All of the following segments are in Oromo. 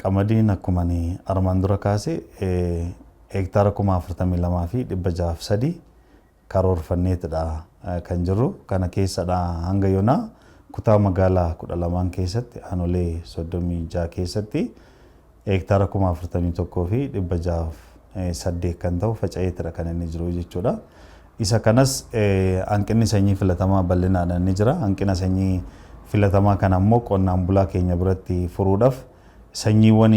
Qamadiin akkuma armaan dura kaase hektaara 42,603 karoorfanneetidha kan jirru. Kana keessadha hanga yoonaa kutaa magaalaa 12 keessatti aanolee 36 keessatti hektaara 41,608 kan ta'u faca'eetidha kan inni jiru jechuudha. Isa kanas hanqinni sanyii filatamaa bal'inaadhaan ni jira. Hanqina sanyii filatamaa kana ammoo qonnaan bulaa keenya biratti furuudhaaf sanyiiwwan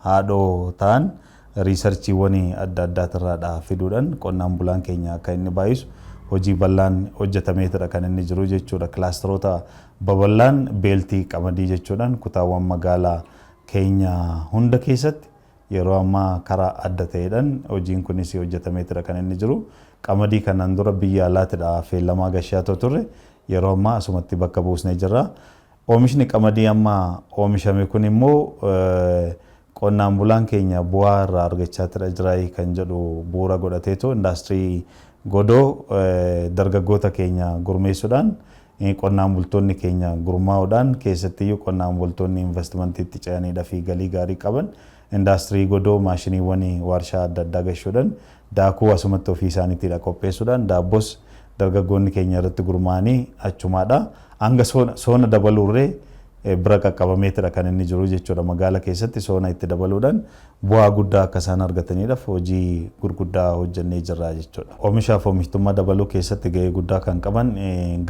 haadhoo ta'an researchiiwwan adda addaatirraadha fiduudhaan qonnaan bulaan keenya akka inni baay'isu hojii bal'aan hojjetameetidha kan inni jiru jechuudha. Kilaasteroota babal'aan beeltii qamadii jechuudhaan kutaawwan magaalaa keenya hunda keessatti yeroo ammaa karaa adda ta'eedhaan hojiin kunis hojjetameetidha kan inni jiru. Qamadii kanaan dura biyya alaatidha feellamaa gashaa turre, yeroo ammaa asumatti bakka buusnee jirra. Oomishni qamadii amma oomishame kun immoo qonnaan bulaan keenya bu'aa irraa argachaa jira kan jedhu bu'uura godhateetu indaastirii godoo dargaggoota keenya gurmeessuudhaan, qonnaan bultoonni keenya gurmaa'uudhaan, keessattiyyuu qonnaan bultoonni investimantiitti ce'aniidha fi galii gaarii qaban indaastirii godoo maashiniiwwan warshaa adda addaa gashuudhaan daakuu asumatti ofii isaaniitiidha qopheessuudhaan, daabboos dargaggoonni keenya irratti gurmaa'anii achumaadha. Hanga soona dabaluurree bira qaqqabameetidha kan inni jiru jechuudha. Magaala keessatti soona itti dabaluudhaan bu'aa guddaa akka isaan argataniidhaaf hojii gurguddaa hojjennee jirra jechuudha. Oomishaaf oomishtummaa dabaluu keessatti gahee guddaa kan qaban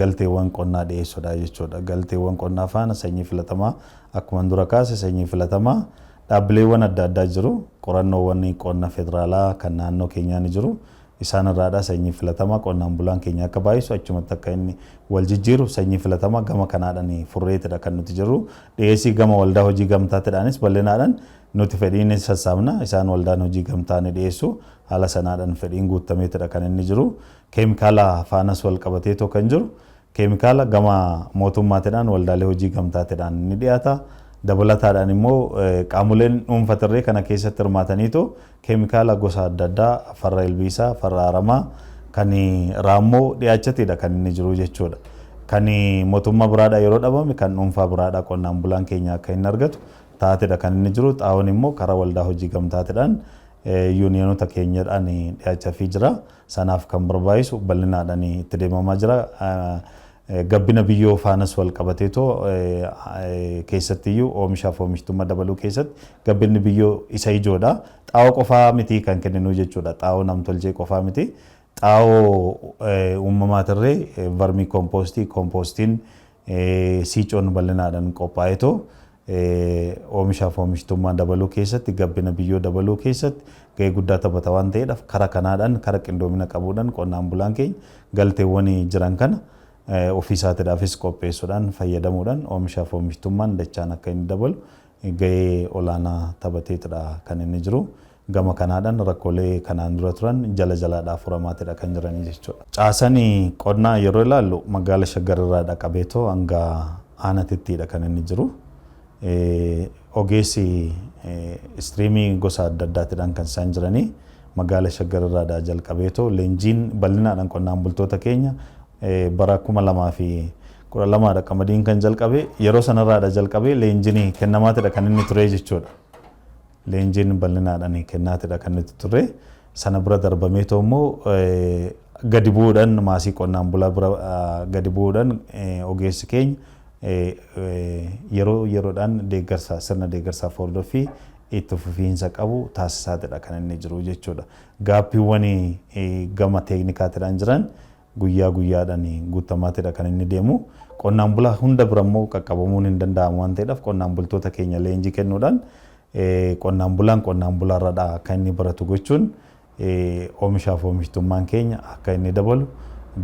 galteewwan qonnaa dhiyeessuudha jechuudha. Galteewwan qonnaa faana sanyii filatamaa, akkuma dura kaase, sanyii filatamaa dhaabbileewwan adda addaa jiru. Qorannoowwan qonna federaalaa kan naannoo keenyaa ni jiru. Isaan irraadhaa sanyii filatamaa qonnaan bulaan keenya akka baay'isu, achumatti akka inni wal jijjiiru sanyii filatamaa gama kanaadhaan furreetidha kan nuti jirru. Dhiyeessii gama waldaa hojii gamtaatiidhaanis bal'inaadhaan nuti fedhiin sassaabna, isaan waldaan hojii gamtaa ni dhiyeessu. Haala sanaadhaan fedhiin guutameetidha kan inni jiru. Keemikaala faanas wal qabateetoo kan jiru, keemikaala gama mootummaatiidhaan waldaalee hojii gamtaatiidhaan ni dhiyaata. Dabalataadhaan immoo qaamoleen dhuunfatirree kana keessatti hirmaataniitu keemikaala gosa adda addaa, farra ilbiisaa, farra aramaa, kan raammoo dhiyaachatiidha kan inni jiru jechuudha. Kan mootummaa biraadhaa yeroo dhabame kan dhuunfaa biraadhaa qonnaan bulaan keenya akka inni argatu taatedha kan inni jiru. Xaa'oon immoo karaa waldaa hojii gamtaatiidhaan yuuniyoonota keenyadhaan dhiyaachafii jira. Sanaaf kan barbaachisu bal'inaadhaan itti deemamaa jira. Gabbina biyyoo faanas wal qabateetoo, keessattiyyuu oomishaaf oomishtummaa dabaluu keessatti gabbinni biyyoo isa ijoodha. Xaa'oo qofaa miti kan kenninu jechuudha. Xaa'oo namtolchee qofaa miti. Xaa'oo uumamaatirree vermicompostii, kompoostiin siicoon bal'inaadhaan qophaa'eetoo oomishaaf oomishtummaa dabaluu keessatti, gabbina biyyoo dabaluu keessatti gahee guddaa taphata waan ta'eedhaaf, karaa kanaadhaan, karaa qindoomina qabuudhaan qonnaan bulaan keenya galteewwan jiran kana ofii isaatiidhaafis qopheessuudhaan fayyadamuudhaan oomishaaf oomishtummaan dachaan akka inni dabalu gahee olaanaa taphateetudha kan inni jiru. Gama kanaadhaan rakkoolee kanaan dura turan jala jalaadhaa furamaatidha kan jiranii jechuudha. Caasanii qonnaa yeroo ilaallu magaala Shaggar irraa dhaqabeetoo hanga aanatittiidha kan inni jiru. Ogeessi streamii gosa adda addaatiidhaan kan isaan jiranii magaala Shaggar irraadhaa jalqabeetoo leenjiin bal'inaadhaan qonnaan bultoota keenya bara 2012dha qamadiin kan jalqabe, yeroo sanarraadha jalqabee leenjiin kennamaatidha kan inni ture jechuudha. Leenjiin bal'inaadhaan kennaatidha kan nuti turre. Sana bira darbameetoo immoo gadi bu'uudhaan, maasii qonnaan bulaa bira gadi bu'uudhaan ogeessi keenya yeroo yeroodhaan deeggarsa, sirna deeggarsaaf hordoffii itti fufiinsa qabu taasisaatidha kan inni jiru jechuudha. Gaappiiwwan gama teeknikaatiidhaan jiran guyyaa guyyaadhaan guutamaatidha kan inni deemu. Qonnaan bulaa hunda bira immoo qaqqabamuun hin danda'amu waan ta'eedhaaf, qonnaan bultoota keenya leenjii kennuudhaan qonnaan bulaan qonnaan bulaarradhaa akka inni baratu gochuun oomishaaf oomishtummaan keenya akka inni dabalu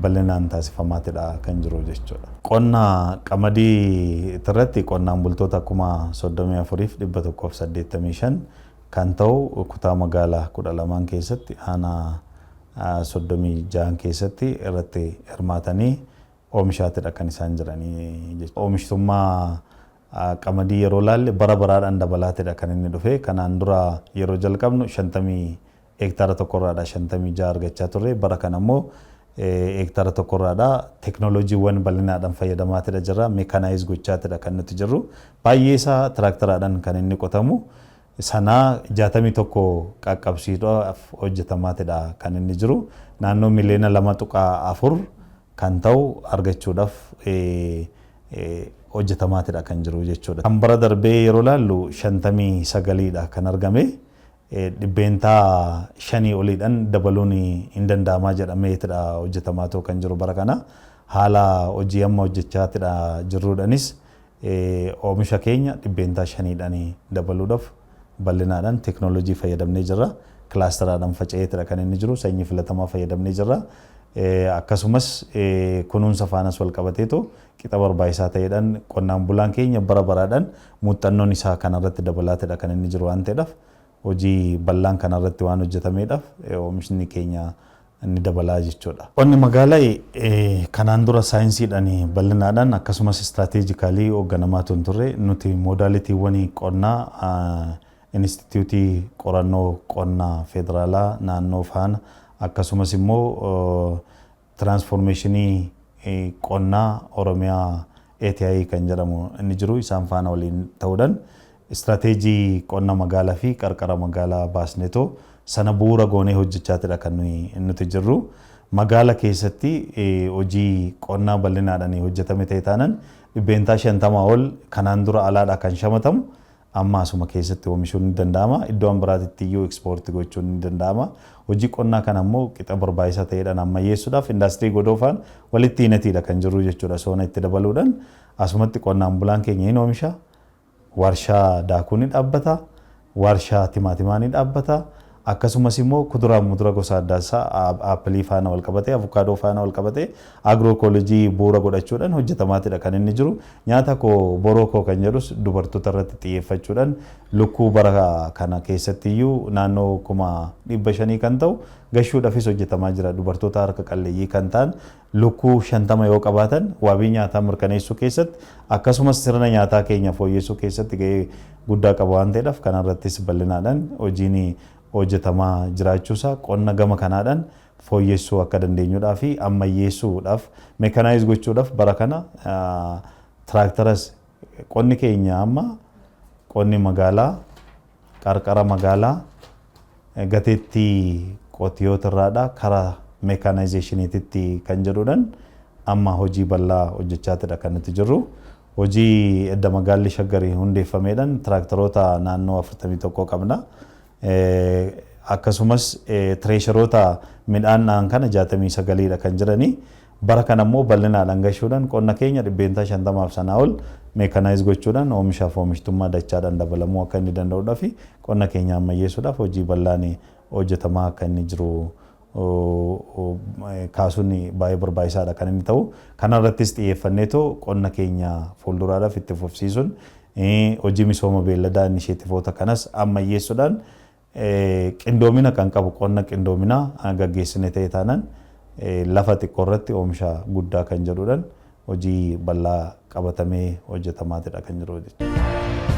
bal'inaan taasifamaatidha kan jiru jechuudha. Qonna qamadii irratti qonnaan bultoota 34,185 kan ta'u kutaa magaalaa 12 keessatti aanaa 36 keessatti irratti hirmaatanii oomishaatidha kan isaan jiranii jechuudha. Oomishtummaa qamadii yeroo laalle bara baraadhaan dabalaatidha kan inni dhufe. Kanaan dura yeroo jalqabnu 50 hektaara tokkorraadha 56 argachaa turre. Bara kana immoo Heektaara tokkorraadha. Teknooloojiiwwan bal'inaadhaan fayyadamaatidha jirra. Mechanize gochaatidha kan nuti jirru. Baay'ee isaa tiraakitaraadhaan kan inni qotamu. Sanaa 61 qaqqabsiisuudhaaf hojjetamaatidha kan inni jiru. Naannoo miliyoona 2.4 kan ta'u argachuudhaaf hojjetamaatidha kan jiru jechuudha. Kan bara darbee yeroo laallu 59dha kan argame. 5% oliidhaan dabaluun hin danda'amaa jedhameetidha hojjetamaa kan jiru bara kana. Haala hojii amma hojjechaatidha jirruudhanis oomisha keenya 5%dhaan dabaluudhaaf bal'inaadhaan teknoolojii fayyadamnee jirra. Kilaastaraadhaan faca'eetidha kan inni jiru. Sanyii filatamaa fayyadamnee jirra. Akkasumas kunuunsa faanas wal qabateetu qixa barbaachisaa ta'eedhaan qonnaan bulaan keenya bara baraadhaan muuxannoon isaa kanarratti dabalaatidha kan inni jiru waan ta'eedhaaf, hojii bal'aan kanarratti waan hojjetameedhaaf oomishni keenya inni dabalaa jechuudha. Qonni magaalaa kanaan dura saayinsiidhaan bal'inaadhaan akkasumas strategically hoogganamaa tun turre. Nuti modalitywwan qonnaa Inistituutii Qorannoo Qonnaa Federaalaa naannoo faana, akkasumas immoo tiraansfoormeeshinii qonnaa Oromiyaa ATI kan jedhamu inni jiru, isaan faana waliin ta'uudhaan istirateejii qonna magaalaa fi qarqara magaalaa baasneetoo sana bu'uura goonee hojjechaatidha kan nuti jirru. Magaala keessatti hojii qonnaa bal'inaadhaan hojjetame ta'e taanaan 50% ol kanaan dura alaadhaa kan shamatamu amma asuma keessatti oomishuun ni danda'ama. Iddoo biraatitti iyyuu ekspoortii gochuun ni danda'ama. Hojii qonnaa kana immoo qixa barbaachisaa ta'eedhaan ammayyeessuudhaaf indaastirii godoofaan walitti hidhatiidha kan jiru jechuudha. Soona itti dabaluudhaan asumatti qonnaan bulaan keenya ni oomisha. Warshaa daakuu ni dhaabbata. Warshaa timaatimaa ni dhaabbata. Akkasumas immoo kuduraa fi muduraa gosa adda addaa, aappilii faana wal qabatee, avukaadoo faana wal qabatee, agroecology bu'uura godhachuudhaan hojjetamaatidha kan inni jiru. Nyaata koo boroo koo kan jedhus dubartoota irratti xiyyeeffachuudhaan lukkuu bara kana keessatti iyyuu naannoo 500,000 kan ta'u gashuudhaafis hojjetamaa jira. Dubartoota harka qalleeyyii kan ta'an lukkuu 50 yoo qabaatan wabii nyaataa mirkaneessuu keessatti, akkasumas sirna nyaataa keenya fooyyessuu keessatti gahee guddaa qaba waan ta'eedhaaf, kanarrattis bal'inaadhaan hojiin hojjetamaa jiraachuusaa qonna gama kanaadhaan fooyyessuu akka dandeenyuudhaa fi ammayyeessuudhaaf, mechanize gochuudhaaf bara kana tiraaktaras qonni keenya amma qonni magaalaa, qarqara magaalaa gateettii qotiyoota irraadhaa karaa mechanizationiititti kan jedhuudhaan amma hojii bal'aa hojjechaatidha kan nuti jirru. Hojii edda magaalli Shaggarii hundeeffameedhaan tiraaktaroota naannoo 41 qabna. Akkasumas thresheroota midhaan naan kana 69dha kan jiranii. Bara kana immoo bal'inaadhaan gashuudhaan qonna keenya 50% sanaa ol mechanize gochuudhaan oomishaaf oomishtummaa dachaadhaan dabalamuu akka inni danda'uudhaa fi qonna keenya ammayyeessuudhaaf hojii bal'aan hojjetamaa akka inni jiru kaasuun baay'ee barbaachisaadha kan inni ta'u. Kanarrattis xiyyeeffanneetoo qonna keenya fuulduraadhaaf itti fufsiisuun hojii misooma beelladaa inisheetivoota kanas ammayyeessuudhaan qindoomina kan qabu qonna qindoominaa gaggeessine ta'e taanaan lafa xiqqoo irratti oomisha guddaa kan jedhuudhaan hojii bal'aa qabatamee hojjetamaatidha kan jiru jechuudha.